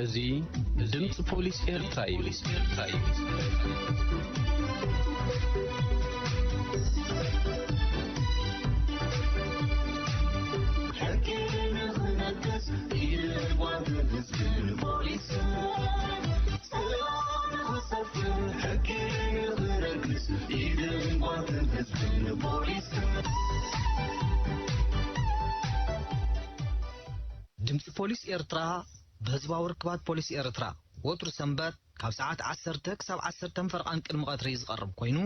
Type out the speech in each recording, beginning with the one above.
እዚ ድምፂ ፖሊስ ኤርትራ እዩ። ሕጊ ንኽነግስ ኢድን ጓንትን ህዝብን ፖሊስን፣ ሰላም ንኽሰፍን ሕጊ ንኽነግስ ኢድን ጓንትን ህዝብን ፖሊስን። ድምፂ ፖሊስ ኤርትራ ብህዝባዊ ርክባት ፖሊስ ኤርትራ ወትሩ ሰንበት ካብ ሰዓት ዓሰርተ ክሳብ ዓሰርተ ፈርቓን ቅድሚ ቀትሪ ዝቐርብ ኮይኑ፣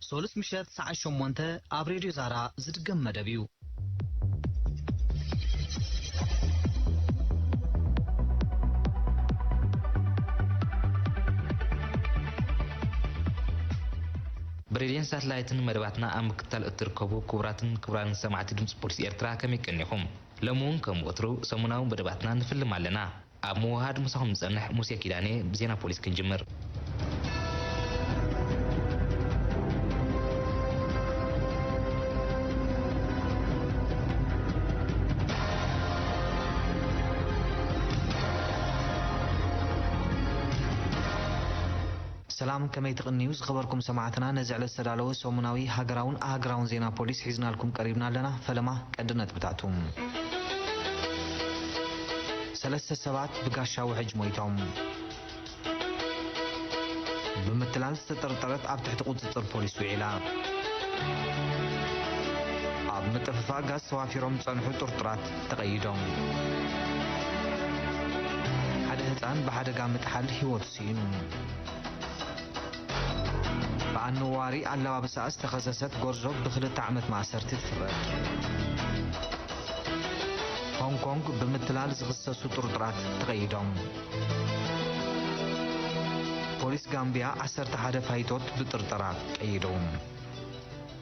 ሶሉስ ምሸት ሰዓት ሸሞንተ ኣብ ሬድዮ ዛራ ዝድገም መደብ እዩ። ብሬድዮን ሳትላይትን መደባትና ኣብ ምክትታል እትርከቡ ክቡራትን ክቡራንን ሰማዕቲ ድምፂ ፖሊስ ኤርትራ ከመይ ቀኒኹም? ሎሚ እውን ከም ወትሩ ሰሙናዊ መደባትና ንፍልም ኣለና። ኣብ ምውሃድ ምሳኹም ዝጸንሕ ሙሴ ኪዳነ ብዜና ፖሊስ ክንጅምር። ሰላም፣ ከመይ ትቕንዩ ዝኸበርኩም ሰማዕትና? ነዚ ዕለት ዝተዳለወ ሰሙናዊ ሃገራውን ኣህግራውን ዜና ፖሊስ ሒዝናልኩም ቀሪብና ኣለና። ፈለማ ቀንዲ ነጥብታቱ። ሰለስተ ሰባት ብጋሻ ውሕጅ ሞይቶም። ብምትላል ዝተጠርጠረት ኣብ ትሕቲ ቁጽጽር ፖሊስ ውዒላ። ኣብ ምጥፍፋእ ጋዝ ተዋፊሮም ዝጸንሑ ጥርጡራት ተቐይዶም። ሓደ ህጻን ብሓደጋ ምጥሓል ህይወቱ ስኢኑ። ብኣነዋሪ ኣለባብሳኣ ዝተኸሰሰት ጎርዞ ብኽልተ ዓመት ማእሰርቲ ትፍረድ። ሆንግ ኮንግ ብምትላል ዝኽሰሱ ጥርጡራት ተቐይዶም። ፖሊስ ጋምቢያ ዓሰርተ ሓደ ፋይቶት ብጥርጠራ ቀይዱ።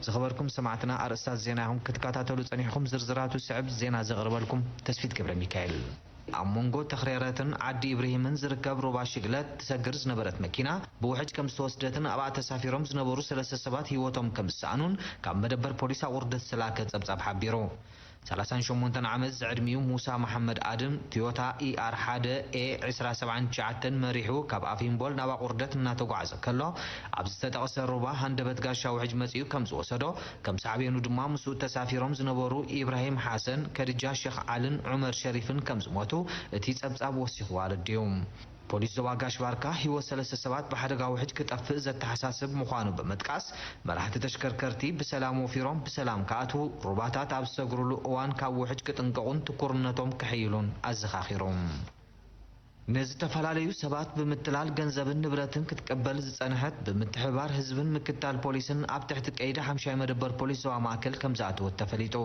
ዝኸበርኩም ሰማዕትና፣ ኣርእስታት ዜና ኢኹም ክትከታተሉ ጸኒሕኩም። ዝርዝራቱ ስዕብ ዜና ዘቕርበልኩም ተስፊት ገብረ ሚካኤል። ኣብ መንጎ ተኽሬረትን ዓዲ ኢብርሂምን ዝርከብ ሩባ ሽግለት ትሰግር ዝነበረት መኪና ብውሕጅ ከም ዝተወስደትን ኣብኣ ተሳፊሮም ዝነበሩ ሰለስተ ሰባት ህይወቶም ከም ዝሰኣኑን ካብ መደበር ፖሊስ ኣቑርደት ዝተላእከ ጸብጻብ ሓቢሩ። ሰላሳን ሸሞንተን ዓመት ዝዕድሚኡ ሙሳ መሓመድ ኣድም፣ ቶዮታ ኢኣር ሓደ ኤ ዕስራ ሰብዓን ትሽዓተን መሪሑ ካብ ኣፊምቦል ናብ ኣቑርደት እናተጓዓዘ ከሎ፣ ኣብ ዝተጠቕሰ ሩባ ሃንደበት ጋሻ ውሕጅ መጺኡ ከም ዝወሰዶ፣ ከም ሳዕቤኑ ድማ ምስኡ ተሳፊሮም ዝነበሩ ኢብራሂም ሓሰን፣ ከድጃ ሼኽ ዓልን ዑመር ሸሪፍን ከም ዝሞቱ እቲ ጸብጻብ ወሲኹ ኣረዲኡ። ፖሊስ ዞባ ጋሽ ባርካ፣ ህይወት ሰለስተ ሰባት ብሓደጋ ውሕጅ ክጠፍእ ዘተሓሳስብ ምዃኑ ብምጥቃስ፣ መራሕቲ ተሽከርከርቲ ብሰላም ወፊሮም ብሰላም ክኣትዉ፣ ሩባታት ኣብ ዝሰግሩሉ እዋን ካብ ውሕጅ ክጥንቀቑን ትኩርነቶም ከሐይሉን ኣዘኻኺሩ። ንዝተፈላለዩ ሰባት ብምትላል ገንዘብን ንብረትን ክትቅበል ዝጸንሐት ብምትሕብባር ህዝብን ምክትታል ፖሊስን ኣብ ትሕቲ ቀይዲ ሓምሻይ መደበር ፖሊስ ዞባ ማእከል ከም ዝኣተወት ተፈሊጡ።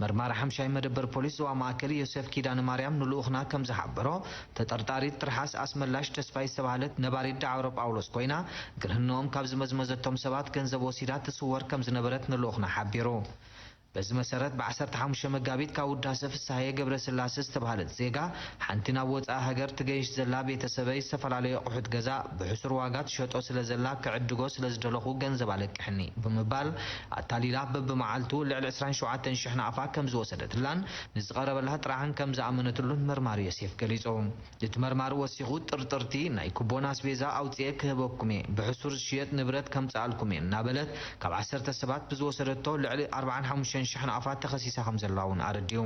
መርማሪ ሓምሻይ መደበር ፖሊስ ዞባ ማእከል ዮሴፍ ኪዳነ ማርያም ንልኡኽና ከም ዝሓበሮ፣ ተጠርጣሪት ትርሓስ ኣስመላሽ ተስፋይ ዝተባህለት ነባሪት ዳዕሮ ጳውሎስ ኮይና፣ ግርህንኦም ካብ ዝመዝመዘቶም ሰባት ገንዘብ ወሲዳ ትስወር ከም ዝነበረት ንልኡኽና ሓቢሩ። በዚ መሰረት፣ ብ ዓሰርተ ሓሙሽተ መጋቢት ካብ ውዳሰ ፍስሃየ ገብረስላሴ ዝተባህለት ዜጋ፣ ሓንቲ ናብ ወጻኢ ሃገር ትገይሽ ዘላ ቤተሰበይ ዝተፈላለዩ ኣቑሑት ገዛ ብሕሱር ዋጋ ትሸጦ ስለ ዘላ ክዕድጎ ስለ ዝደለኹ ገንዘብ ኣለቅሕኒ ብምባል ኣታሊላ በብመዓልቱ ልዕሊ ዕስራን ሸውዓተን ሽሕ ናቕፋ ከም ዝወሰደትላን ንዝቐረበላ ጥራሕን ከም ዝኣመነትሉን መርማሪ ዮሴፍ ገሊጹ። እቲ መርማሪ ወሲኹ፣ ጥርጥርቲ ናይ ኩቦን ኣስቤዛ ኣውጽኤ ክህበኩም እየ፣ ብሕሱር ዝሽየጥ ንብረት ከምጽኣልኩም እየ እናበለት ካብ ዓሰርተ ሰባት ብዝወሰደቶ ልዕሊ ኣርባዓን ሓሙሽተን ሽሕ ናቕፋ ተኸሲሳ ከም ዘላ እውን ኣረዲኡ።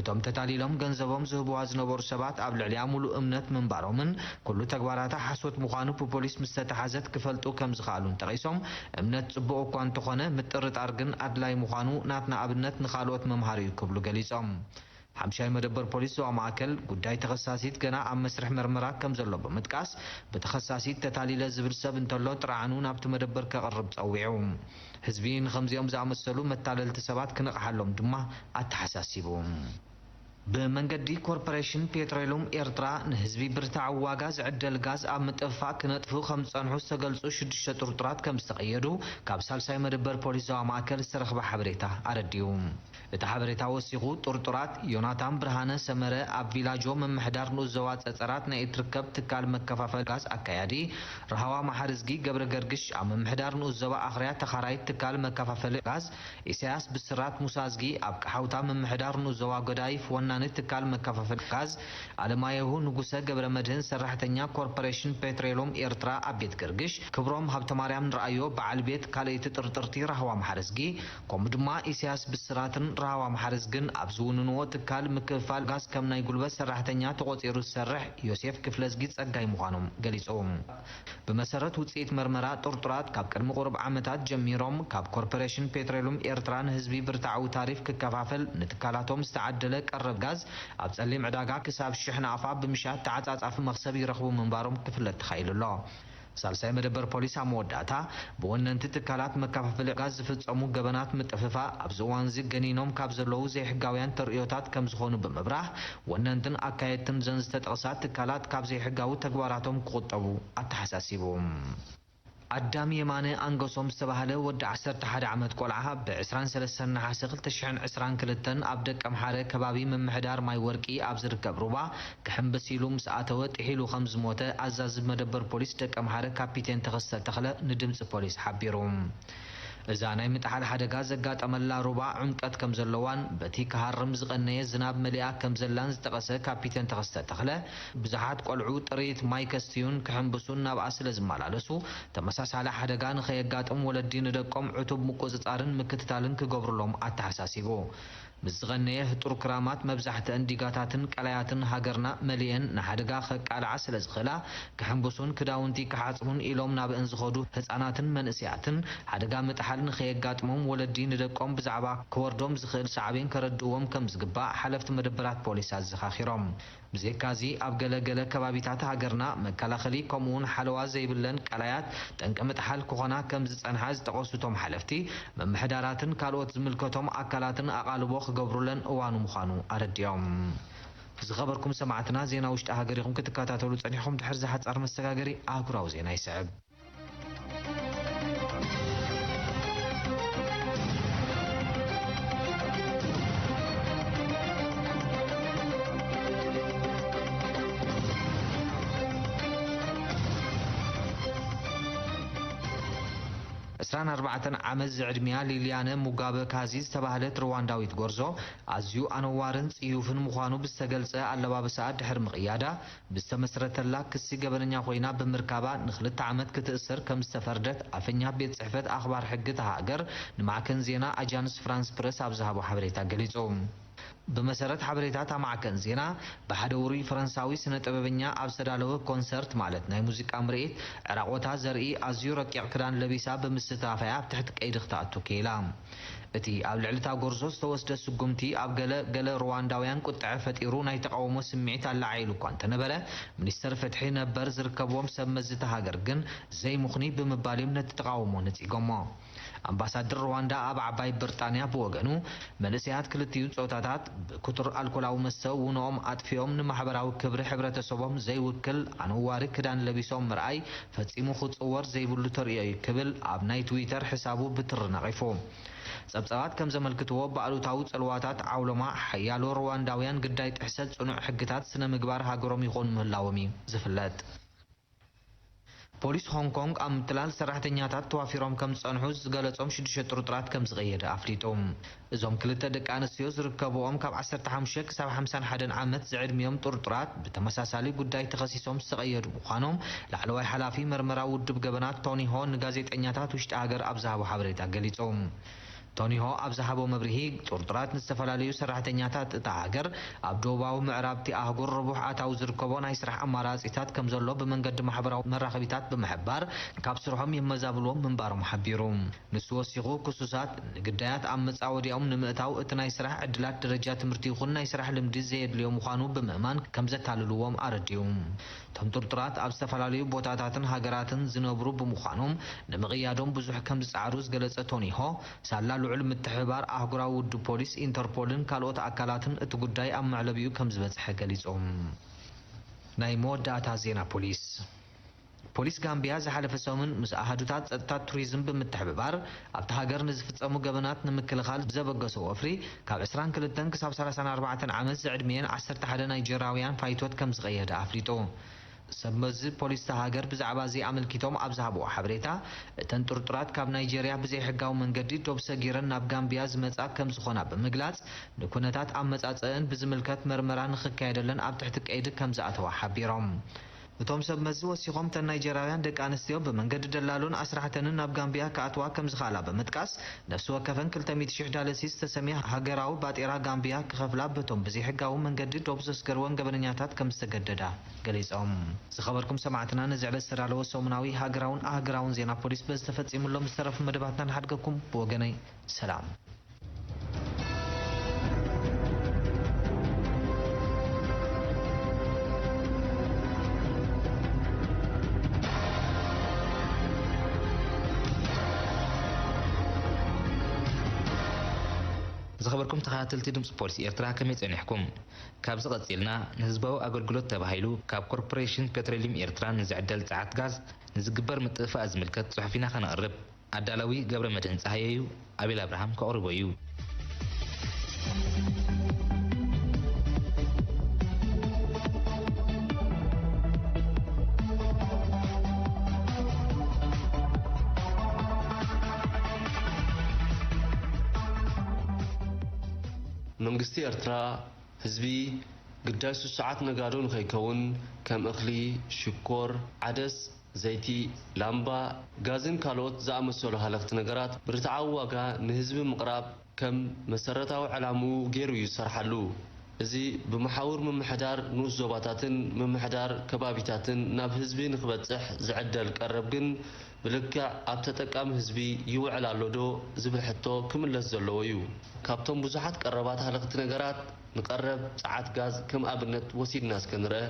እቶም ተታሊሎም ገንዘቦም ዝህብዋ ዝነበሩ ሰባት ኣብ ልዕሊኣ ሙሉእ እምነት ምንባሮምን ኩሉ ተግባራታ ሓሶት ምዃኑ ብፖሊስ ምስ ተተሓዘት ክፈልጡ ከም ዝኸኣሉን ጠቒሶም፣ እምነት ጽቡቕ እኳ እንተኾነ ምጥርጣር ግን ኣድላይ ምዃኑ ናትና ኣብነት ንኻልኦት መምሃሪ እዩ ክብሉ ገሊጾም። ሓምሻይ መደበር ፖሊስ ዞባ ማእከል ጉዳይ ተኸሳሲት ገና ኣብ መስርሕ መርመራ ከም ዘሎ ብምጥቃስ፣ ብተኸሳሲት ተታሊለ ዝብል ሰብ እንተሎ ጥርዓኑ ናብቲ መደበር ከቕርብ ጸዊዑ። ህዝቢ ንኸምዚኦም ዝኣመሰሉ መታለልቲ ሰባት ክነቕሓሎም ድማ ኣተሓሳሲቡ። ብመንገዲ ኮርፖሬሽን ፔትሮሊየም ኤርትራ ንህዝቢ ብርትዓዊ ዋጋ ዝዕደል ጋዝ ኣብ ምጥፍፋእ ክነጥፍኡ ከም ዝጸንሑ ዝተገልጹ ሽዱሽተ ጥርጡራት ከም ዝተቐየዱ ካብ ሳልሳይ መደበር ፖሊስ ዞባ ማእከል ዝተረኽበ ሓበሬታ ኣረዲኡ። እቲ ሓበሬታ ወሲኹ፣ ጥርጡራት ዮናታን ብርሃነ ሰመረ ኣብ ቪላጆ ምምሕዳር ንኡስ ዞባ ጸጸራት ናይ እትርከብ ትካል መከፋፈሊ ጋዝ ኣካያዲ፣ ራህዋ መሓርዝጊ ገብረ ገርግሽ ኣብ ምምሕዳር ንኡስ ዞባ ኣኽርያ ተኻራይት ትካል መከፋፈሊ ጋዝ፣ ኢሳያስ ብስራት ሙሳዝጊ ኣብ ቀሓውታ ምምሕዳር ንኡስ ዞባ ጎዳይፍ ወና ትካል መከፋፈሊ ጋዝ ኣለማየሁ ንጉሰ ገብረ መድህን፣ ሰራሕተኛ ኮርፖሬሽን ፔትሮሊየም ኤርትራ ኣብ ቤት ገርግሽ፣ ክብሮም ሃብተማርያም ንርኣዮ በዓል ቤት ካልኣይቲ ጥርጥርቲ ራህዋ መሓረዝጊ፣ ከምኡ ድማ ኢሳያስ ብስራትን ራህዋ መሓረዝግን ኣብ ዝውንንዎ ትካል ምክፍፋል ጋዝ ከም ናይ ጉልበት ሰራሕተኛ ተቖጺሩ ዝሰርሕ ዮሴፍ ክፍለዝጊ ጸጋይ ምዃኖም ገሊጹ። ብመሰረት ውጽኢት መርመራ፣ ጥርጡራት ካብ ቅድሚ ቁሩብ ዓመታት ጀሚሮም ካብ ኮርፖሬሽን ፔትሮሊየም ኤርትራ ንህዝቢ ብርትዓዊ ታሪፍ ክከፋፈል ንትካላቶም ዝተዓደለ ቀረብ ጋዝ ኣብ ጸሊም ዕዳጋ ክሳብ ሽሕ ናቕፋ ብምሻጥ ተዓጻጻፊ መኽሰብ ይረኽቡ ምንባሮም ክፍለጥ ተኻኢሉ ኣሎ። ሳልሳይ መደበር ፖሊስ ኣብ መወዳእታ፣ ብወነንቲ ትካላት መከፋፈሊ ጋዝ ዝፍጸሙ ገበናት ምጥፍፋእ ኣብዚ እዋንዚ ገኒኖም ካብ ዘለዉ ዘይሕጋውያን ተርእዮታት ከም ዝኾኑ ብምብራህ፣ ወነንትን ኣካየድትን ዘን ዝተጠቕሳ ትካላት ካብ ዘይሕጋዊ ተግባራቶም ክቑጠቡ ኣተሓሳሲቡ። ኣዳም የማነ ኣንገሶም ዝተባህለ ወዲ ዓሰርተ ሓደ ዓመት ቆልዓ፣ ብ ዕስራን ሰለስተን ነሓሰ ክልተ ሽሕን ዕስራን ክልተን ኣብ ደቀምሓረ ከባቢ ምምሕዳር ማይ ወርቂ ኣብ ዝርከብ ሩባ ክሕምብስ ኢሉ ምስ ኣተወ ጥሒሉ ከም ዝሞተ ኣዛዚ መደበር ፖሊስ ደቀምሓረ ካፒቴን ተኸስተ ተኽለ ንድምጺ ፖሊስ ሓቢሩ። እዛ ናይ ምጥሓል ሓደጋ ዘጋጠመላ ሩባ ዕምቀት ከም ዘለዋን በቲ ክሃርም ዝቐነየ ዝናብ መሊኣ ከም ዘላን ዝጠቐሰ ካፒቴን ተኸስተ ተኽለ፣ ብዙሓት ቆልዑ ጥርይት ማይ ከስትዩን ክሕምብሱን ናብኣ ስለ ዝመላለሱ፣ ተመሳሳሊ ሓደጋ ንኸየጋጥም ወለዲ ንደቆም ዕቱብ ምቁጽጻርን ምክትታልን ክገብሩሎም ኣተሓሳሲቡ። ምስ ዝቐነየ ህጡር ክራማት፣ መብዛሕትአን ዲጋታትን ቀላያትን ሃገርና መሊኤን ንሓደጋ ከቃልዓ ስለ ዝኽእላ፣ ክሕምብሱን ክዳውንቲ ክሓጽቡን ኢሎም ናብአን ዝኸዱ ህጻናትን መንእሰያትን፣ ሓደጋ ምጥሓል ንኸየጋጥሞም ወለዲ ንደቆም ብዛዕባ ክወርዶም ዝኽእል ሳዕቤን ከረድእዎም ከም ዝግባእ ሓለፍቲ መደበራት ፖሊስ ኣዘኻኺሮም። ብዘይካዚ፣ ኣብ ገለ ገለ ከባቢታት ሃገርና መከላኸሊ ከምኡውን ሓለዋ ዘይብለን ቀላያት ጠንቂ ምጥሓል ክኾና ከም ዝጸንሓ ዝጠቐሱ እቶም ሓለፍቲ፣ ምምሕዳራትን ካልኦት ዝምልከቶም ኣካላትን ኣቓልቦ ክገብሩለን እዋኑ ምዃኑ ኣረዲኦም። ዝኸበርኩም ሰማዕትና፣ ዜና ውሽጢ ሃገር ኢኹም ክትከታተሉ ጸኒሕኹም። ድሕሪ ዝሓጻር መሰጋገሪ ኣህጉራዊ ዜና ይስዕብ። ዕስራን ኣርባዕተን ዓመት ዝዕድሚያ ሊልያነ ሙጋበ ካዚ ዝተባህለት ሩዋንዳዊት ጎርዞ፣ ኣዝዩ ኣነዋርን ጽዩፍን ምዃኑ ብዝተገልጸ ኣለባብሳኣ ድሕሪ ምቕያዳ፣ ብዝተመስረተላ ክሲ ገበነኛ ኮይና ብምርካባ ንኽልተ ዓመት ክትእሰር ከም ዝተፈርደት ኣፈኛ ቤት ጽሕፈት ኣኽባር ሕጊ እታ ሃገር ንማዕከን ዜና ኣጃንስ ፍራንስ ፕረስ ኣብ ዝሃቦ ሓበሬታ ገሊጹ። ብመሰረት ሓበሬታ እታ ማዕከን ዜና፣ ብሓደ ውሩይ ፈረንሳዊ ስነ ጥበበኛ ኣብ ዝተዳለወ ኮንሰርት፣ ማለት ናይ ሙዚቃ ምርኢት፣ ዕራቖታ ዘርኢ ኣዝዩ ረቂቕ ክዳን ለቢሳ ብምስታፍ እያ ኣብ ትሕቲ ቀይዲ ክትኣቱ ክኢላ። እቲ ኣብ ልዕሊ እታ ጎርዞ ዝተወስደ ስጉምቲ፣ ኣብ ገለ ገለ ሩዋንዳውያን ቁጥዐ ፈጢሩ ናይ ተቓውሞ ስምዒት ኣለዓዒሉ እኳ እንተነበረ፣ ሚኒስተር ፍትሒ ነበር ዝርከብዎም ሰብ መዚ እታ ሃገር ግን ዘይምኽኑይ ብምባል እዮም ነቲ ተቓውሞ ነጺጎሞ። ኣምባሳደር ሩዋንዳ ኣብ ዓባይ ብሪጣንያ ብወገኑ፣ መንእሰያት ክልቲኡ ጾታታት ብክቱር ኣልኮላዊ መስተ ውኖኦም ኣጥፊኦም ንማሕበራዊ ክብሪ ሕብረተሰቦም ዘይውክል ኣነዋሪ ክዳን ለቢሶም ምርኣይ ፈጺሙ ክጽወር ዘይብሉ ተርእዮ እዩ ክብል ኣብ ናይ ትዊተር ሕሳቡ ብትሪ ነቒፉ። ጸብጻባት ከም ዘመልክትዎ፣ ብኣሉታዊ ጽልዋታት ዓውሎማ ሓያሎ ሩዋንዳውያን ግዳይ ጥሕሰት ጽኑዕ ሕግታት ስነ ምግባር ሃገሮም ይኾኑ ምህላዎም እዩ ዝፍለጥ። ፖሊስ ሆንግ ኮንግ ኣብ ምትላል ሰራሕተኛታት ተዋፊሮም ከም ዝጸንሑ ዝገለጾም ሽዱሽተ ጥርጡራት ከም ዝቐየደ ኣፍሊጡ። እዞም ክልተ ደቂ ኣንስትዮ ዝርከብኦም ካብ ዓሰርተ ሓሙሽተ ክሳብ ሓምሳን ሓደን ዓመት ዝዕድሚኦም ጥርጡራት ብተመሳሳሊ ጉዳይ ተኸሲሶም ዝተቐየዱ ምዃኖም ላዕለዋይ ሓላፊ መርመራ ውድብ ገበናት ቶኒ ሆ ንጋዜጠኛታት ውሽጢ ሃገር ኣብ ዝሃቦ ሓበሬታ ገሊጹ። ቶኒሆ ኣብ ዝሃቦ መብርሂ፣ ጥርጡራት ንዝተፈላለዩ ሰራሕተኛታት እታ ሃገር ኣብ ደቡባዊ ምዕራብ እቲ ኣህጉር ርቡሕ ኣታዊ ዝርከቦ ናይ ስራሕ ኣማራጺታት ከም ዘሎ ብመንገዲ ማሕበራዊ መራኸቢታት ብምሕባር ካብ ስርሖም የመዛብልዎም ምንባሮም ሓቢሩ። ንሱ ወሲኹ፣ ክሱሳት ንግዳያት ኣብ መጻወዲያኦም ንምእታው እቲ ናይ ስራሕ ዕድላት፣ ደረጃ ትምህርቲ ይኹን ናይ ስራሕ ልምዲ ዘየድልዮ ምዃኑ ብምእማን ከም ዘታልልዎም ኣረዲኡ። እቶም ጥርጡራት ኣብ ዝተፈላለዩ ቦታታትን ሃገራትን ዝነብሩ ብምዃኖም፣ ንምቕያዶም ብዙሕ ከም ዝጸዓሩ ዝገለጸ ቶኒሆ፣ ሳላ ልዑል ምትሕብባር ኣህጉራዊ ውድብ ፖሊስ፣ ኢንተርፖልን ካልኦት ኣካላትን እቲ ጉዳይ ኣብ መዕለቢኡ ከም ዝበጽሐ ገሊጹ። ናይ መወዳእታ ዜና ፖሊስ። ፖሊስ ጋምቢያ ዝሓለፈ ሰሙን ምስ ኣሃዱታት ጸጥታ ቱሪዝም ብምትሕብባር ኣብቲ ሃገር ንዝፍጸሙ ገበናት ንምክልኻል ብዘበገሶ ወፍሪ ካብ ዕስራን ክልተን ክሳብ ሰላሳን ኣርባዕተን ዓመት ዝዕድሚኤን ዓሰርተ ሓደ ናይጀራውያን ፋይቶት ከም ዝቐየደ ኣፍሊጡ። ሰብ መዚ ፖሊስ እታ ሃገር ብዛዕባ እዚ ኣመልኪቶም ኣብ ዝሃብዎ ሓበሬታ፣ እተን ጥርጡራት ካብ ናይጄርያ ብዘይሕጋዊ መንገዲ ዶብ ሰጊረን ናብ ጋምቢያ ዝመጻ ከም ዝኾና ብምግላጽ፣ ንኩነታት ኣመጻጽእን ብዝምልከት መርመራ ንኽካየደለን ኣብ ትሕቲ ቀይዲ ከም ዝኣተዋ ሓቢሮም። እቶም ሰብ መዚ ወሲኾም፣ እተን ናይጀራውያን ደቂ ኣንስትዮ ብመንገዲ ደላሎን ኣስራሕተንን ናብ ጋምቢያ ክኣትዋ ከም ዝኽኣላ ብምጥቃስ፣ ነፍሲ ወከፈን ክልተ ሚእቲ ሽሕ ዳለሲ ዝተሰምየ ሃገራዊ ባጤራ ጋምቢያ ክኸፍላ በቶም ብዘይሕጋዊ መንገዲ ዶብ ዘስገርወን ገበነኛታት ከም ዝተገደዳ ገሊጾም። ዝኸበርኩም ሰማዕትና፣ ነዚ ዕለት ዝተዳለወ ሰሙናዊ ሃገራውን ኣህገራውን ዜና ፖሊስ በዚ ተፈጺሙ ኣሎ። ምስ ተረፉ መደባትና ንሓድገኩም። ብወገነይ ሰላም። ዝኸበርኩም ተኸታተልቲ ድምፂ ፖሊስ ኤርትራ፣ ከመይ ጸኒሕኩም? ካብዚ ቀጺልና፣ ንህዝባዊ ኣገልግሎት ተባሂሉ ካብ ኮርፖሬሽን ፔትሮሊየም ኤርትራ ንዝዕደል ጸዓት ጋዝ ንዝግበር ምጥፍፋእ ዝምልከት ጽሑፍ ኢና ከነቕርብ። ኣዳላዊ ገብረ መድህን ጸሃየ እዩ። ኣቤል ኣብርሃም ከቕርቦ እዩ። መንግስቲ ኤርትራ፣ ህዝቢ ግዳይ ስሱዓት ነጋዶ ንኸይከውን፣ ከም እኽሊ፣ ሽኮር፣ ዓደስ፣ ዘይቲ፣ ላምባ፣ ጋዝን ካልኦት ዝኣመሰሉ ሃለኽቲ ነገራት ብርትዓዊ ዋጋ ንህዝቢ ምቕራብ ከም መሰረታዊ ዕላምኡ ገይሩ እዩ ዝሰርሓሉ። እዚ ብመሓውር ምምሕዳር ንኡስ ዞባታትን ምምሕዳር ከባቢታትን ናብ ህዝቢ ንኽበጽሕ ዝዕደል ቀረብ ግን ብልክዕ ኣብ ተጠቃሚ ህዝቢ ይውዕል ኣሎ ዶ ዝብል ሕቶ ክምለስ ዘለዎ እዩ። ካብቶም ብዙሓት ቀረባት ሃለኽቲ ነገራት ንቐረብ ጸዓት ጋዝ ከም ኣብነት ወሲድና እስከ ንርአ።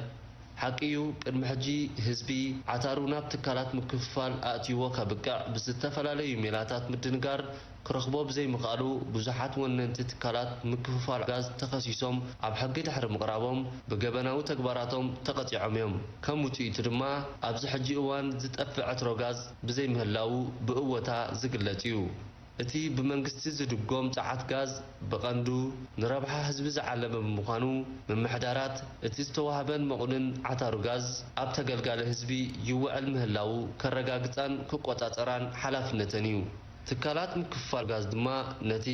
ሓቂ እዩ፣ ቅድሚ ሕጂ ህዝቢ ዓታሩ ናብ ትካላት ምክፍፋል ኣእትይዎ ከብቅዕ ብዝተፈላለዩ ሜላታት ምድንጋር ክረኽቦ ብዘይምኽኣሉ፣ ብዙሓት ወነንቲ ትካላት ምክፍፋል ጋዝ ተኸሲሶም ኣብ ሕጊ ድሕሪ ምቕራቦም ብገበናዊ ተግባራቶም ተቐጺዖም እዮም። ከም ውጽኢቱ ድማ ኣብዚ ሕጂ እዋን ዝጠፍእ ዕትሮ ጋዝ ብዘይምህላዉ ብእወታ ዝግለጽ እዩ። እቲ ብመንግስቲ ዝድጎም ጸዓት ጋዝ ብቐንዱ ንረብሓ ህዝቢ ዝዓለመ ብምዃኑ፣ ምምሕዳራት እቲ ዝተዋህበን መቑንን ዓታሩ ጋዝ ኣብ ተገልጋሊ ህዝቢ ይውዕል ምህላዉ ከረጋግጻን ክቆጻጸራን ሓላፍነተን እዩ። ትካላት ምክፍፋል ጋዝ ድማ ነቲ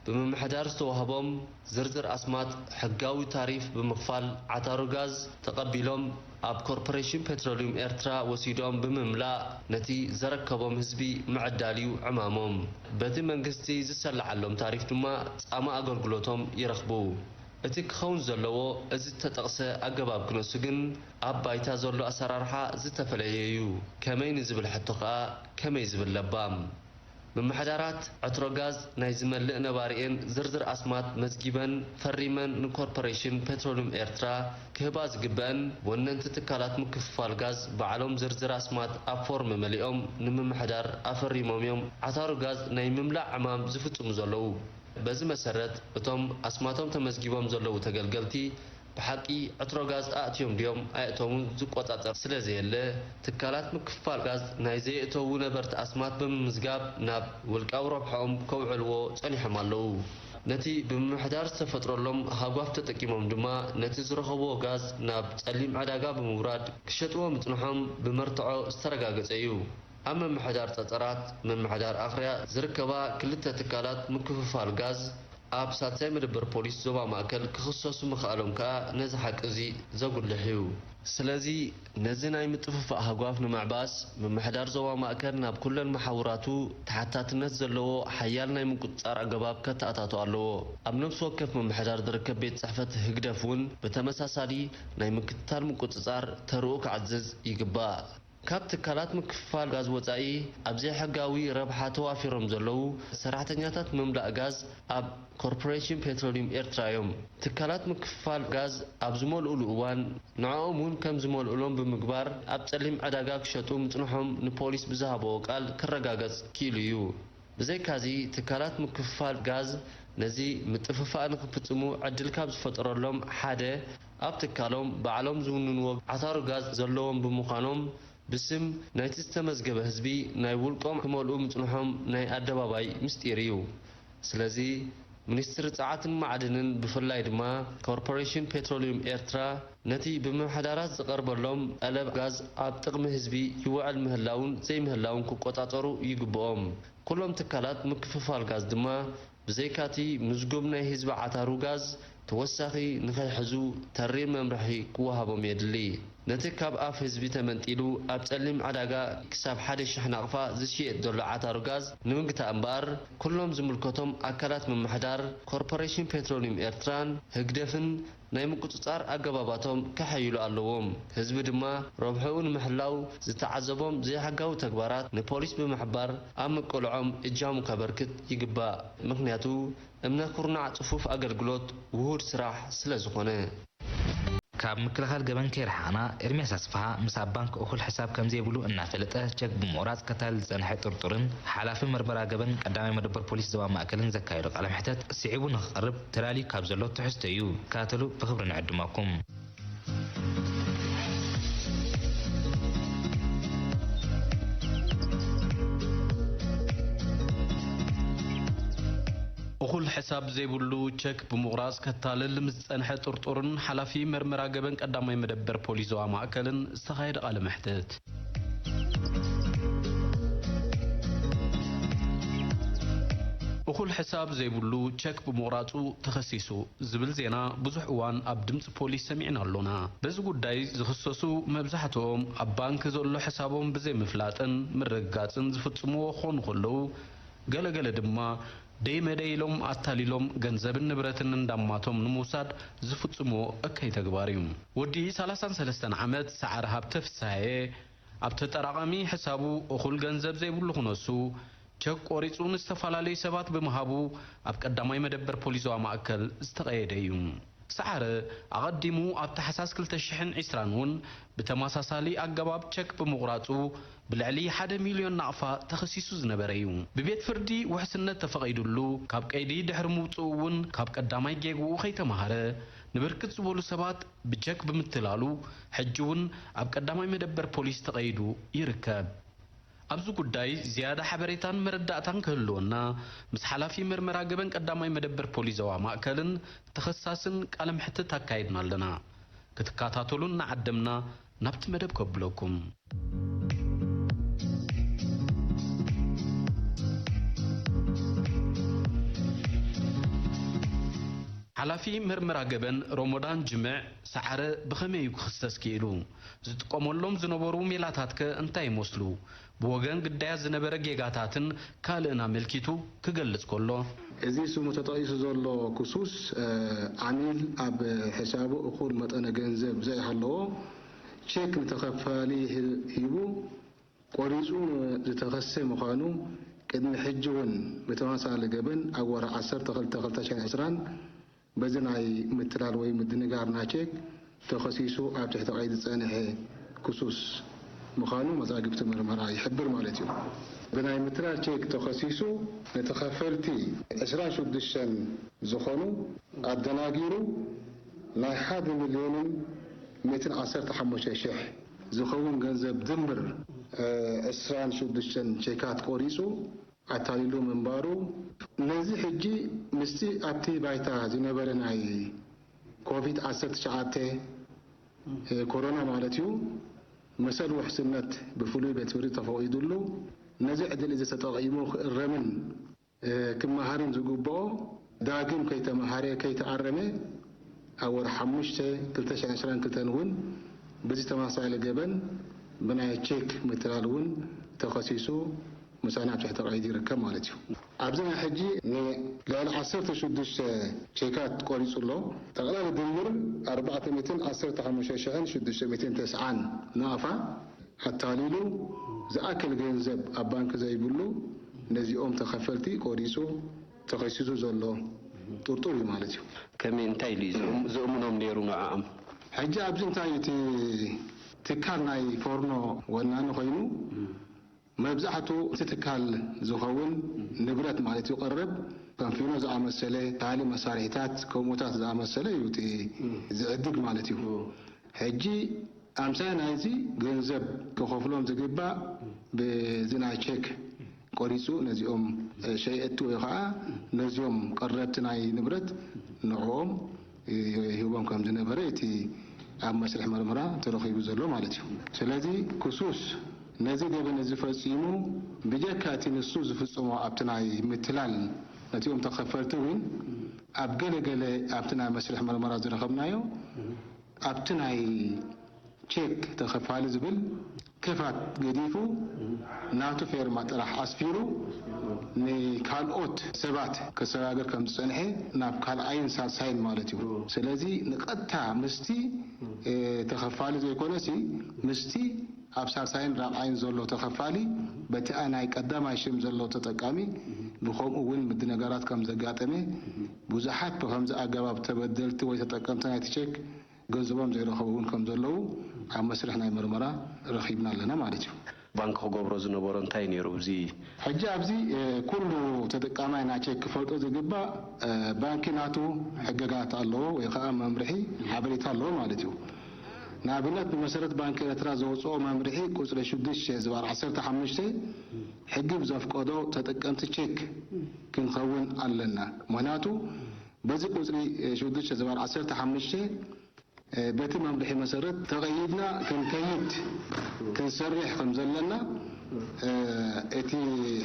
ብምምሕዳር ዝተዋህቦም ዝርዝር ኣስማት ሕጋዊ ታሪፍ ብምኽፋል ዓታሩ ጋዝ ተቐቢሎም ኣብ ኮርፖሬሽን ፔትሮሊየም ኤርትራ ወሲዶም ብምምላእ ነቲ ዘረከቦም ህዝቢ ምዕዳል እዩ ዕማሞም። በቲ መንግስቲ ዝሰለዓሎም ታሪፍ ድማ ጻማ ኣገልግሎቶም ይረኽቡ። እቲ ክኸውን ዘለዎ፣ እዚ ዝተጠቕሰ ኣገባብ ክነሱ ግን ኣብ ባይታ ዘሎ ኣሰራርሓ ዝተፈለየ እዩ። ከመይ ንዝብል ሕቶ ከኣ ከመይ ዝብል ለባም። ምምሕዳራት ዕትሮ ጋዝ ናይ ዝመልእ ነባሪኤን ዝርዝር ኣስማት መዝጊበን ፈሪመን ንኮርፖሬሽን ፔትሮሊየም ኤርትራ ክህባ ዝግበአን ወነንቲ ትካላት ምክፍፋል ጋዝ ባዕሎም ዝርዝር ኣስማት ኣብ ፎርም መሊኦም ንምምሕዳር ኣፈሪሞም እዮም ዓታሩ ጋዝ ናይ ምምላእ ዕማም ዝፍጽሙ ዘለዉ። በዚ መሰረት እቶም ኣስማቶም ተመዝጊቦም ዘለዉ ተገልገልቲ ብሓቂ ዕትሮ ጋዝ ኣእትዮም ድዮም ኣየእተዉን ዝቆጻጸር ስለ ዘየለ፣ ትካላት ምክፍፋል ጋዝ ናይ ዘየእተዉ ነበርቲ ኣስማት ብምምዝጋብ ናብ ውልቃዊ ረብሓኦም ከውዕልዎ ጸኒሖም ኣለዉ። ነቲ ብምምሕዳር ዝተፈጥረሎም ሃጓፍ ተጠቂሞም ድማ ነቲ ዝረኸብዎ ጋዝ ናብ ጸሊም ዕዳጋ ብምውራድ ክሸጥዎ ምጽንሖም ብመርትዖ ዝተረጋገጸ እዩ። ኣብ ምምሕዳር ጸጸራት ምምሕዳር ኣኽርያ ዝርከባ ክልተ ትካላት ምክፍፋል ጋዝ ኣብ ሳልሳይ መደበር ፖሊስ ዞባ ማእከል ክኽሰሱ ምኽኣሎም ከኣ ነዚ ሓቂ እዚ ዘጉልሕ እዩ። ስለዚ ነዚ ናይ ምጥፍፋእ ሃጓፍ ንምዕባስ ምምሕዳር ዞባ ማእከል ናብ ኩለን መሓውራቱ ተሓታትነት ዘለዎ ሓያል ናይ ምቁጽጻር ኣገባብ ከተኣታቶ ኣለዎ። ኣብ ነፍሲ ወከፍ ምምሕዳር ዝርከብ ቤት ጽሕፈት ህግደፍ እውን ብተመሳሳሊ ናይ ምክትታል ምቁጽጻር ተርኡ ክዓዝዝ ይግባእ። ካብ ትካላት ምክፍፋል ጋዝ ወጻኢ ኣብ ዘይሕጋዊ ረብሓ ተዋፊሮም ዘለዉ ሰራሕተኛታት ምምላእ ጋዝ ኣብ ኮርፖሬሽን ፔትሮሊየም ኤርትራ እዮም። ትካላት ምክፍፋል ጋዝ ኣብ ዝመልኡሉ እዋን ንዕኦም እውን ከም ዝመልኡሎም ብምግባር ኣብ ጸሊም ዕዳጋ ክሸጡ ምጽንሖም ንፖሊስ ብዝሃብዎ ቃል ክረጋገጽ ክኢሉ እዩ። ብዘይካዚ ትካላት ምክፍፋል ጋዝ ነዚ ምጥፍፋእ ንክፍጽሙ ዕድል ካብ ዝፈጠረሎም ሓደ ኣብ ትካሎም ባዕሎም ዝውንንዎ ዓታሩ ጋዝ ዘለዎም ብምዃኖም ብስም ናይቲ ዝተመዝገበ ህዝቢ ናይ ውልቆም ክመልኡ ምጽንሖም ናይ ኣደባባይ ምስጢር እዩ። ስለዚ ሚኒስትሪ ጸዓትን ማዕድንን ብፍላይ ድማ ኮርፖሬሽን ፔትሮሊየም ኤርትራ ነቲ ብምምሕዳራት ዝቐርበሎም ጠለብ ጋዝ ኣብ ጥቕሚ ህዝቢ ይውዕል ምህላውን ዘይምህላውን ክቆጻጸሩ ይግብኦም። ኩሎም ትካላት ምክፍፋል ጋዝ ድማ ብዘይካቲ ምዝጉብ ናይ ህዝቢ ዓታሩ ጋዝ ተወሳኺ ንኸይሕዙ ተሪር መምርሒ ክወሃቦም የድሊ። ነቲ ካብ ኣፍ ህዝቢ ተመንጢሉ ኣብ ጸሊም ዕዳጋ ክሳብ ሓደ ሽሕ ናቕፋ ዝሽየጥ ዘሎ ዓታሩ ጋዝ ንምግታእ እምበኣር፣ ኩሎም ዝምልከቶም ኣካላት ምምሕዳር፣ ኮርፖሬሽን ፔትሮሊየም ኤርትራን ህግደፍን ናይ ምቁጽጻር ኣገባባቶም ከሐይሉ ኣለዎም። ህዝቢ ድማ ረብሕኡ ንምሕላው ዝተዓዘቦም ዘይሕጋዊ ተግባራት ንፖሊስ ብምሕባር ኣብ ምቅልዖም እጃሙ ከበርክት ይግባእ። ምኽንያቱ እምነ ኩርናዕ ጽፉፍ ኣገልግሎት ውሁድ ስራሕ ስለ ዝኾነ። ካብ ምክልኻል ገበን ከይረሓቕና፣ ኤርሚያስ ኣስፍሃ ምስ ኣብ ባንክ እኹል ሕሳብ ከም ዘይብሉ እናፈለጠ ቸክ ብምቑራጽ ከታልል ዝጸንሐ ጥርጡርን ሓላፊ መርመራ ገበን ቀዳማይ መደበር ፖሊስ ዞባ ማእከልን ዘካየዶ ቃለ መሕተት ስዒቡ ንኽቐርብ ተዳልዩ ካብ ዘሎ ትሕዝቶ እዩ። ከታተሉ ብኽብሪ ንዕድመኩም። እኹል ሕሳብ ዘይብሉ ቸክ ብምቑራጽ ከታልል ምስ ዝጸንሐ ጥርጡርን ሓላፊ መርመራ ገበን ቀዳማይ መደበር ፖሊስ ዞባ ማእከልን ዝተኻየደ ቃለ መሕትት። እኹል ሕሳብ ዘይብሉ ቸክ ብምቑራጹ ተኸሲሱ ዝብል ዜና ብዙሕ እዋን ኣብ ድምጺ ፖሊስ ሰሚዕና ኣሎና። በዚ ጉዳይ ዝኽሰሱ መብዛሕትኦም ኣብ ባንክ ዘሎ ሕሳቦም ብዘይምፍላጥን ምርግጋጽን ዝፍጽምዎ ክኾኑ ከለዉ፣ ገለገለ ድማ ደይመደይ ኢሎም ኣታሊሎም ገንዘብን ንብረትን እንዳማቶም ንምውሳድ ዝፍጽምዎ እከይ ተግባር እዩ። ወዲ ሰላሳን ሰለስተን ዓመት ሰዓረ ሃብተ ፍስሃየ ኣብ ተጠራቓሚ ሕሳቡ እኹል ገንዘብ ዘይብሉ ክነሱ ቸክ ቆሪጹ ንዝተፈላለዩ ሰባት ብምሃቡ ኣብ ቀዳማይ መደበር ፖሊስ ዞባ ማእከል ዝተቐየደ እዩ። ሰዓረ ኣቐዲሙ ኣብ ታሕሳስ ክልተ ሽሕን ዕስራን እውን ብተመሳሳሊ ኣገባብ ቸክ ብምቑራጹ ብልዕሊ ሓደ ሚልዮን ናቕፋ ተኸሲሱ ዝነበረ እዩ። ብቤት ፍርዲ ውሕስነት ተፈቒዱሉ ካብ ቀይዲ ድሕሪ ምውጽኡ እውን ካብ ቀዳማይ ጌግኡ ከይተማሃረ ንብርክት ዝበሉ ሰባት ብቸክ ብምትላሉ ሕጂ እውን ኣብ ቀዳማይ መደበር ፖሊስ ተቐይዱ ይርከብ። ኣብዚ ጉዳይ ዝያዳ ሓበሬታን መረዳእታን ክህልወና ምስ ሓላፊ መርመራ ገበን ቀዳማይ መደበር ፖሊስ ዞባ ማእከልን ተኸሳስን ቃለ መሕትት ኣካይድና ኣለና። ክትከታተሉ እናዓደምና ናብቲ መደብ ከብለኩም። ሓላፊ መርመራ ገበን ሮሞዳን ጅምዕ ሰዓረ ብኸመይ እዩ ክኽሰስ ክኢሉ? ዝጥቀመሎም ዝነበሩ ሜላታትከ እንታይ ይመስሉ? ብወገን ግዳያት ዝነበረ ጌጋታትን ካልእን ኣመልኪቱ ክገልጽ ከሎ፣ እዚ ስሙ ተጠቒሱ ዘሎ ክሱስ፣ እ፣ ዓሚል ኣብ ሕሳቡ እኹል መጠነ ገንዘብ ዘይሃለዎ ቼክ ንተኸፋሊ ሂ-፣ ሂቡ ቆሪጹ ዝተኸሰ ምዃኑ ቅድሚ ሕጂ እውን ብተመሳሳሊ ገበን ኣብ ወርሒ ዓሰርተ ክልተ ክልተ ሽሕን ዕስራን በዚ ናይ ምትላል ወይ ምድንጋር ናይ ቼክ ተኸሲሱ ኣብ ትሕቲ ቀይዲ ዝጸንሐ ክሱስ ምዃኑ መዛግብቲ ምርመራ ይሕብር ማለት እዩ። ብናይ ምትላል ቼክ ተኸሲሱ ንተኸፈልቲ ዕስራን ሽዱሽተን ዝኾኑ ኣደናጊሩ ናይ ሓደ ሚልዮንን ሚእትን ዓሰርተ ሓሙሽተ ሽሕ ዝኸውን ገንዘብ ድምር፣ እ፣ ዕስራን ሽዱሽተን ቼካት ቆሪጹ ኣታሊሉ ምንባሩ፣ ነዚ ሕጂ ምስቲ ኣብቲ ባይታ ዝነበረ ናይ ኮቪድ ዓሰርተ ትሽዓተ፣ እ፣ ኮሮና ማለት እዩ፣ መሰል ውሕስነት ብፍሉይ ቤት ፍርዲ ተፈቒዱሉ፣ ነዚ ዕድል እዚ ተጠቒሙ ክእረምን እ፣ ክመሃርን ዝግብኦ ዳግም ከይተመሃረ፣ ከይተኣረመ፣ ኣብ ወርሒ ሓሙሽተ ክልተ ሽሕን ዕስራን ክልተን እውን ብዚ ተመሳሳሊ ገበን ብናይ ቼክ ምትላል እውን ተኸሲሱ ምሳና ኣብ ትሕቲ ቀይዲ ይርከብ ማለት እዩ። ኣብዚ ናይ ሕጂ ንልዕሊ ዓሰርተ ሽዱሽተ ቼካት ቆሪጹ ኣሎ። ጠቕላሊ ድምር ኣርባዕተ ሚእትን ዓሰርተ ሓሙሽተ ሽሕን ሽዱሽተ ሚእትን ተስዓን ናቕፋ ኣታሊሉ ዝኣክል ገንዘብ ኣብ ባንክ ዘይብሉ ነዚኦም ተኸፈልቲ ቆሪጹ ተኸሲሱ ዘሎ ጥርጡር እዩ ማለት እዩ። ከመይ፣ እንታይ ኢሉ እዩ ዝእም-፣ ዝእምኖም ነይሩ ንዕኦም? ሕጂ ኣብዚ እንታይ እቲ ትካል ናይ ፎርኖ ወናኒ ኮይኑ መብዛሕቱ እቲ ትካል ዝኸውን ንብረት ማለት እዩ ቀረብ ከም ፊኖ ዝኣመሰለ ካልእ መሳርሒታት ከምኡታት ዝኣመሰለ እዩ እቲ ዝዕድግ ማለት እዩ። ሕጂ ኣምሳይ ናይዚ ገንዘብ ክኸፍሎም ዝግባእ ብዚ ናይ ቼክ ቆሪፁ ነዚኦም ሸየጥቲ ወይ ከዓ ነዚኦም ቀረብቲ ናይ ንብረት ንዕኦም ይህቦም ከም ዝነበረ እቲ ኣብ መስርሕ መርመራ ተረኺቡ ዘሎ ማለት እዩ። ስለዚ ክሱስ ነዚ ገበን እዚ ፈፂሙ ብጀካ እቲ ንሱ ዝፍፅሞ ኣብቲ ናይ ምትላል ነቲኦም ተኸፈልቲ እውን ኣብ ገለገለ ኣብቲ ናይ መስርሕ መርመራ ዝረኸብናዮ ኣብቲ ናይ ቼክ ተኸፋሊ ዝብል ክፋት ገዲፉ ናቱ ፌርማ ጥራሕ ኣስፊሩ ንካልኦት ሰባት ከሰጋግር ከም ዝፀንሐ ናብ ካልኣይን ሳልሳይን ማለት እዩ። ስለዚ ንቐጥታ ምስቲ ተኸፋሊ ዘይኮነሲ ምስቲ ኣብ ሳልሳይን ራብዓይን ዘሎ ተኸፋሊ በቲ ናይ ቀዳማይ ሽም ዘሎ ተጠቃሚ ብኸምኡ እውን ምድንጋራት ከም ዘጋጠመ ብዙሓት ብኸምዚ ኣገባብ ተበደልቲ ወይ ተጠቀምቲ ናይቲ ቼክ ገንዘቦም ዘይረኸቡ እውን ከም ዘለዉ ኣብ መስርሕ ናይ መርመራ ረኺብና ኣለና ማለት እዩ። ባንክ ክገብሮ ዝነበሮ እንታይ ነይሩ? እዚ ሕጂ ኣብዚ ኩሉ ተጠቃማይ ናይ ቼክ ክፈልጦ ዝግባእ ባንኪ ናቱ ሕገጋት ኣለዎ ወይ ከዓ መምርሒ ሓበሬታ ኣለዎ ማለት እዩ። ንኣብነት ብመሰረት ባንኪ ኤርትራ ዘውፅኦ መምርሒ ቁፅሪ ሽዱሽተ ዝባር ዓሰርተ ሓሙሽተ ሕጊ ብዘፍቀዶ ተጠቀምቲ ቼክ ክንኸውን ኣለና። ምክንያቱ በዚ ቁፅሪ ሽዱሽተ ዝባር ዓሰርተ ሓሙሽተ በቲ መምርሒ መሰረት ተቐይድና ክንከይድ ክንሰርሕ ከም ዘለና እቲ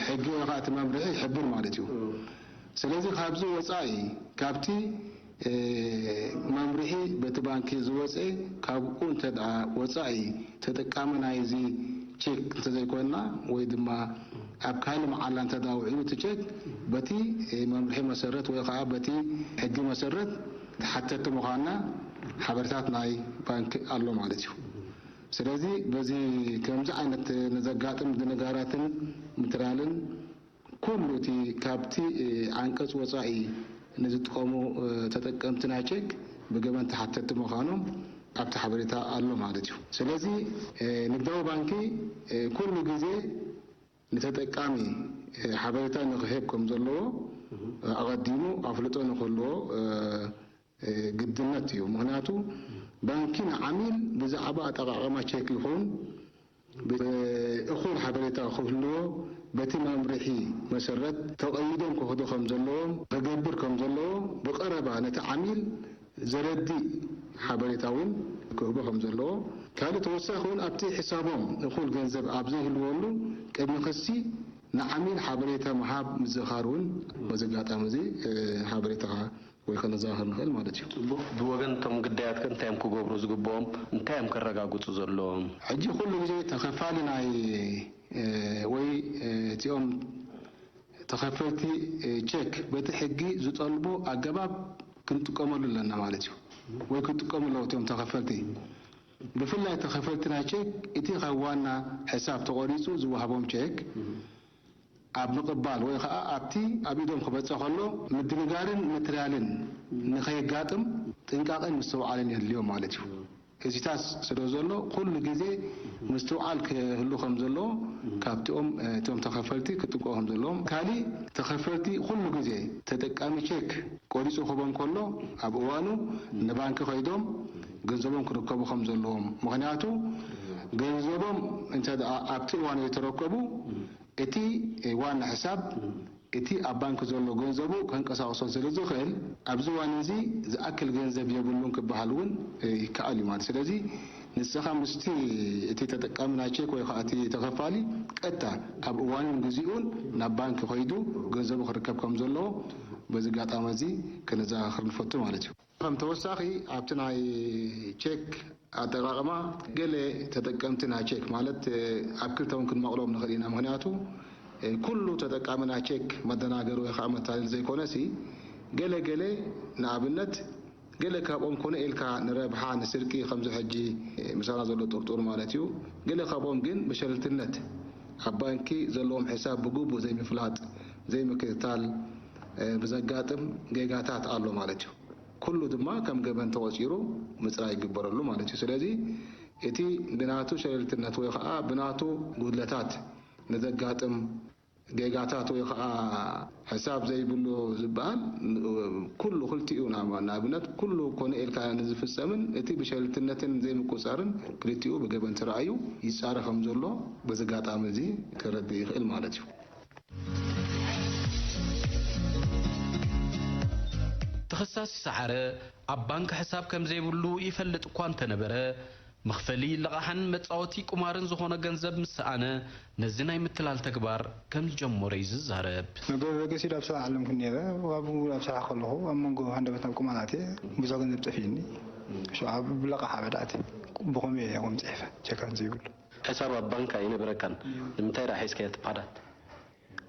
ሕጊ ወይ ከዓ እቲ መምርሒ ይሕብር ማለት እዩ። ስለዚ ካብዚ ወፃኢ ካብቲ መምርሒ በቲ ባንኪ ዝወፀ ካብኡ እንተ ደኣ ወፃኢ ተጠቃሚ ናይዚ ቼክ እንተዘይኮንና ወይ ድማ ኣብ ካልእ መዓላ እንተ ደኣ ውዒሉ እቲ ቼክ በቲ መምርሒ መሰረት ወይ ከዓ በቲ ሕጊ መሰረት ተሓተቲ ምዃንና ሓበሬታት ናይ ባንክ ኣሎ ማለት እዩ። ስለዚ በዚ ከምዚ ዓይነት ንዘጋጥም ድንጋራትን ምትላልን ኩሉ እቲ ካብቲ ዓንቀፅ ወፃኢ ንዝጥቀሙ ተጠቀምቲ ናይ ቼክ ብገበን ተሓተቲ ምዃኖም ኣብቲ ሓበሬታ ኣሎ ማለት እዩ። ስለዚ ንግዳዊ ባንኪ ኩሉ ግዜ ንተጠቃሚ ሓበሬታ ንክህብ ከም ዘለዎ ኣቐዲሙ ኣፍልጦ ንክህልዎ ግድነት እዩ። ምክንያቱ ባንኪ ንዓሚል ብዛዕባ ኣጠቓቕማ ቼክ ይኹን እኹል ሓበሬታ ክህልዎ በቲ መምርሒ መሰረት ተቐይዶም ክኸዱ ከም ዘለዎም ክገብር ከም ዘለዎ ብቐረባ ነቲ ዓሚል ዘረድእ ሓበሬታ እውን ክህቦ ከም ዘለዎ፣ ካልእ ተወሳኺ እውን ኣብቲ ሕሳቦም እኹል ገንዘብ ኣብ ዘይህልወሉ ቅድሚ ክሲ ንዓሚል ሓበሬታ ምሃብ ምዝኻር እውን በዚ ኣጋጣሚ እዚ ሓበሬታ ወይ ከነዘኻኽር ንኽእል ማለት እዩ። ጽቡቕ። ብወገን እቶም ግዳያት ከ እንታይ እዮም ክገብሩ ዝግብኦም? እንታይ እዮም ከረጋግጹ ዘለዎም? ሕጂ ኩሉ ግዜ ተኸፋሊ ናይ ወይ እቲኦም ተኸፈልቲ ቼክ በቲ ሕጊ ዝጠልቦ ኣገባብ ክንጥቀመሉ ኣለና ማለት እዩ። ወይ ክጥቀሙ ኣለዎ እቲኦም ተኸፈልቲ። ብፍላይ ተኸፈልቲ ናይ ቼክ እቲ ካብ ዋና ሕሳብ ተቖሪጹ ዝወሃቦም ቼክ ኣብ ምቕባል ወይ ኸዓ ኣብቲ ኣብ ኢዶም ክበጽሕ ከሎ ምድንጋርን ምትላልን ንኸየጋጥም ጥንቃቐን ምስትውዓልን የድልዮም ማለት እዩ። እዚታት ስለ ዘሎ ኩሉ ግዜ ምስትውዓል ክህሉ ከም ዘለዎ ካብቲኦም እቶም ተኸፈልቲ ክጥንቀቑ ከም ዘለዎም። ካሊእ ተኸፈልቲ ኩሉ ግዜ ተጠቃሚ ቼክ ቆሪፁ ክህቦም ከሎ ኣብ እዋኑ ንባንኪ ከይዶም ገንዘቦም ክርከቡ ከም ዘለዎም። ምኽንያቱ ገንዘቦም እንተ ኣብቲ እዋን ዘይተረከቡ እቲ ዋና ሕሳብ እቲ ኣብ ባንክ ዘሎ ገንዘቡ ከንቀሳቕሶ ስለ ዝኽእል ኣብዚ እዋን እዚ ዝኣክል ገንዘብ የብሉን ክበሃል እውን ይከኣል እዩ ማለት። ስለዚ ንስኻ ምስቲ እቲ ተጠቃሚ ናይ ቼክ ወይ ከዓ እቲ ተኸፋሊ ቀጥታ ኣብ እዋኑን ግዚኡን ናብ ባንክ ከይዱ ገንዘቡ ክርከብ ከም ዘለዎ በዚ ኣጋጣሚ እዚ ከነዘኻኽር ንፈቱ ማለት እዩ። ከም ተወሳኺ ኣብቲ ናይ ቼክ ኣጠቓቕማ ገለ ተጠቀምቲ ናይ ቼክ ማለት ኣብ ክልተ እውን ክንመቕሎም ንኽእል ኢና። ምኽንያቱ ኩሉ ተጠቃሚ ናይ ቼክ መደናገሪ ወይ ከዓ መታለሊ ዘይኮነሲ ገለ ገለ ንኣብነት ገለ ካብኦም ኮነ ኢልካ ንረብሓ ንስርቂ ከምዚ ሕጂ ምሳና ዘሎ ጥርጡር ማለት እዩ። ገለ ካብኦም ግን ብሸለልትነት ኣብ ባንኪ ዘለዎም ሕሳብ ብግቡእ ዘይምፍላጥ ዘይምክትታል ብዘጋጥም ጌጋታት ኣሎ ማለት እዩ። ኩሉ ድማ ከም ገበን ተቖጺሩ ምጽራይ ይግበረሉ ማለት እዩ። ስለዚ እቲ ብናቱ ሸለልትነት ወይ ከዓ ብናቱ ጉድለታት ንዘጋጥም ጌጋታት ወይ ከዓ ሕሳብ ዘይብሉ ዝበሃል ኩሉ ክልቲኡ ንኣብነት ኩሉ ኮነ ኢልካ ንዝፍጸምን እቲ ብሸለልትነትን ዘይምቁጻርን ክልቲኡ ብገበን ተራእዩ ይጻረ ከም ዘሎ በዚ ኣጋጣሚ እዚ ከረድእ ይኽእል ማለት እዩ። ፈሳሲ ሰዓረ ኣብ ባንክ ሕሳብ ከም ዘይብሉ ይፈልጥ እኳ እንተነበረ፣ መኽፈሊ ልቓሕን መጻወቲ ቁማርን ዝኾነ ገንዘብ ምስ ሰኣነ፣ ነዚ ናይ ምትላል ተግባር ከም ዝጀመሮ እዩ ዝዛረብ። መገ-፣ መገሲድ ኣብ ስራሕ ዓለምኩ ነይረ። ኣብኡ ኣብ ስራሕ ከለኹ ኣብ መንጎ ሃንደበት ናብ ቁማር ኣትየ ብዙሕ ገንዘብ ጠፊእኒ። ሽዑ ኣብ ብለቓሕ ዓበድ ኣትየ። ብኸመይ እየ ከምኡ ጽሒፈ? ቸካት ዘይብሉ። ሕሳብ ኣብ ባንክ ኣይነበረካን። ንምንታይ ደኣ ሒዝካዮ እቲ ፓዳት?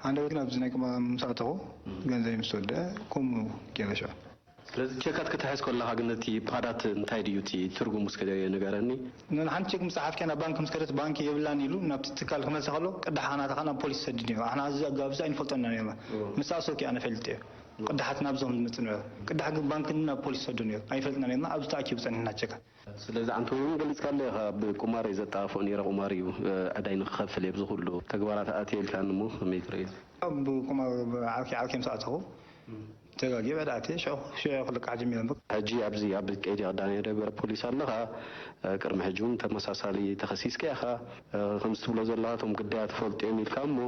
ሃንደበት ግን ኣብዚ ናይ ቁማር ምስ ኣተኹ ገንዘብ ምስ ወደአ ከምኡ ገይረ ሽዑ። ስለዚ ቸካት ክትሕዝ ከለኻ ግን እቲ ፓዳት እንታይ ድዩ እቲ ትርጉሙ እስከ ንገረኒ? ንሓንቲ ቸክ ምስ ጸሓፍክያ ናብ ባንክ ምስ ከደት ባንክ የብላን ኢሉ ናብቲ ትካል ክመልሳ ከሎ ቅዳሕ ናትኻ ናብ ፖሊስ ይሰድድ ነይሩ። ኣሕና እዚ ኣገባብ እዚ ኣይንፈልጦን ኢና ነይርና። እዎ። ምስ ኣሰብኩ ኣነ ፈልጠዮ። ቅዳሓት ናብዞም ዝመጽእ ነበረ። ቅዳሕ ግን ባንክ ናብ ፖሊስ ይሰዱ ነይሩ። ኣይፈልጥና ነይርና። ኣብዚ ተኣኪቡ ጸኒሕና ቸካት። ስለዚ ኣንተ እውን ገሊጽካለይ ኢኻ፣ ብቁማር እየ ዘጣፍኦ ነይረ፣ ቁማር እዩ፣ እ፣ ዕዳይ ንክኸፍል እየ፣ ኣብዚ ኩሉ ተግባራት ኣትየ ኢልካኒ እሞ ከመይ ትርእዮ? ኣብ ቁማር ዓርኪ ዓርኪ ምስ ኣተኹ ተጋግየ ዕዳ ኣትየ፣ ሽዑ፣ ሽዑ ክልቃሕ ጀሚረ እምበር። ሕጂ ኣብዚ ኣብ ቀይዲ ቀዳማይ ደብረ ፖሊስ ኣለኻ፣ እ፣ ቅድሚ ሕጂ እውን ተመሳሳሊ ተኸሲስካ ኢኻ፣ እ፣ ከምዚ ትብሎ ዘለኻ እቶም ግዳያት ትፈልጡ እዮም ኢልካ እሞ፣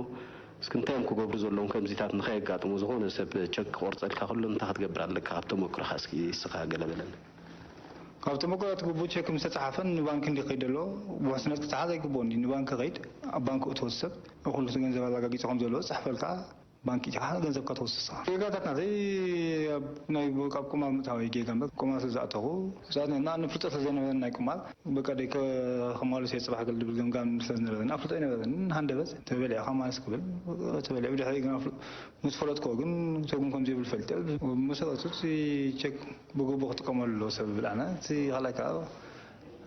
እስኪ እንታይ እዮም ክገብሩ ዘለዎም ከምዚታት ንኸየጋጥሙ ዝኾነ ሰብ ቸክ ክቆርጸልካ ከሎ እንታይ ክትገብር ኣለካ? ካብ ተመክሮኻ እስኪ እስኻ ገለ በለኒ። ካብ ተመክሮ እቲ ግቡእ ቸክ ምስ ተጻሓፈን ንባንክ እንዲ ከይድ ኣሎ፣ ውሕስነት ክጸሓፍ ኣይግብኦን እዩ። ንባንክ ከይድ፣ ኣብ ባንክ እትወስድ ሰብ፣ እኹል ገንዘብ ኣረጋጊጹ ከም ዘለዎ ዝጽሕፈልካ፣ ባንክ ኢኻ ገንዘብካ ትወስድ ንስኻ። ጌጋታትና ዘይ-፣ ኣብ ናይ፣ ኣብ ቁማር ምእታው እዩ ጌጋ እምበር፣ ቁማር ስለ ዝኣተኹ፣ ንኣብነት ፍልጠት ስለ ዘይነበረኒ ናይ ቁማር፣ በቃ ደይ ከማልስ እየ ጽባሕ ገለ ድብል ገምጋም ስለ ዝነበረኒ፣ ኣፍልጦ ኣይነበረንን። ሃንደበት ተበሊዕካ ማልስ ክብል፣ ተበሊዑ ብድሕሪ ግን ኣፍል-፣ ምስ ፈለጥኩዎ ግን ትርጉም ከም ዘይብሉ ፈሊጠ። ብመሰረቱ እቲ ቸክ ብግቡእ ክጥቀመሉ ኣለዎ ሰብ ይብል ኣነ። እቲ ካልኣይ ከኣ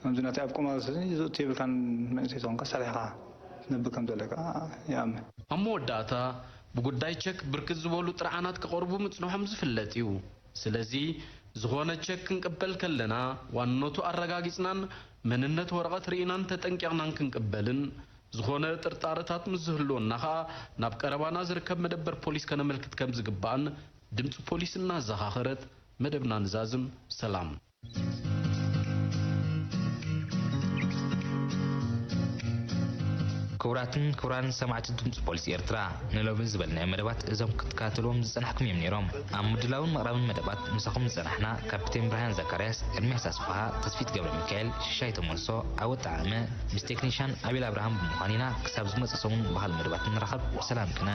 ከምዚ ናተይ ኣብ ቁማር ዝእቱ የብልካን፣ መንእሰይ ዝኾንካ ሰሪሕኻ ትነብር ከም ዘለካ ይኣምን። ኣብ መወዳእታ፣ ብጉዳይ ቸክ ብርክት ዝበሉ ጥርዓናት ክቐርቡ ምጽንሖም ዝፍለጥ እዩ። ስለዚ፣ ዝኾነ ቸክ ክንቅበል ከለና፣ ዋንነቱ ኣረጋጊጽናን መንነት ወረቐት ርኢናን ተጠንቂቕናን ክንቅበልን፣ ዝኾነ ጥርጣረታት ምስ ዝህልወና ኸኣ፣ ናብ ቀረባና ዝርከብ መደበር ፖሊስ ከነመልክት ከም ዝግባእን ድምጺ ፖሊስ እናዘኻኸረት መደብና ንዛዝም። ሰላም። ክቡራትን ክቡራን ሰማዕቲ ድምፂ ፖሊስ ኤርትራ፣ ንሎሚ ዝበልናዮ መደባት እዞም ክትከታተልዎም ዝጸናሕኩም እዮም ነይሮም። ኣብ ምድላውን ምቕራብን መደባት ምሳኹም ዝጸናሕና ካፕቴን ብርሃን ዘካርያስ፣ ኤርምያስ ኣስፍሃ፣ ተስፊት ገብረ ሚካኤል፣ ሽሻይ ተመልሶ፣ ዓወት ጠዓመ፣ ምስ ቴክኒሻን ኣቤል ኣብርሃም ብምዃን ኢና። ክሳብ ዝመጽእ ሰሙን ብኻልእ መደባት ንራኸብ። ሰላም ቅነ።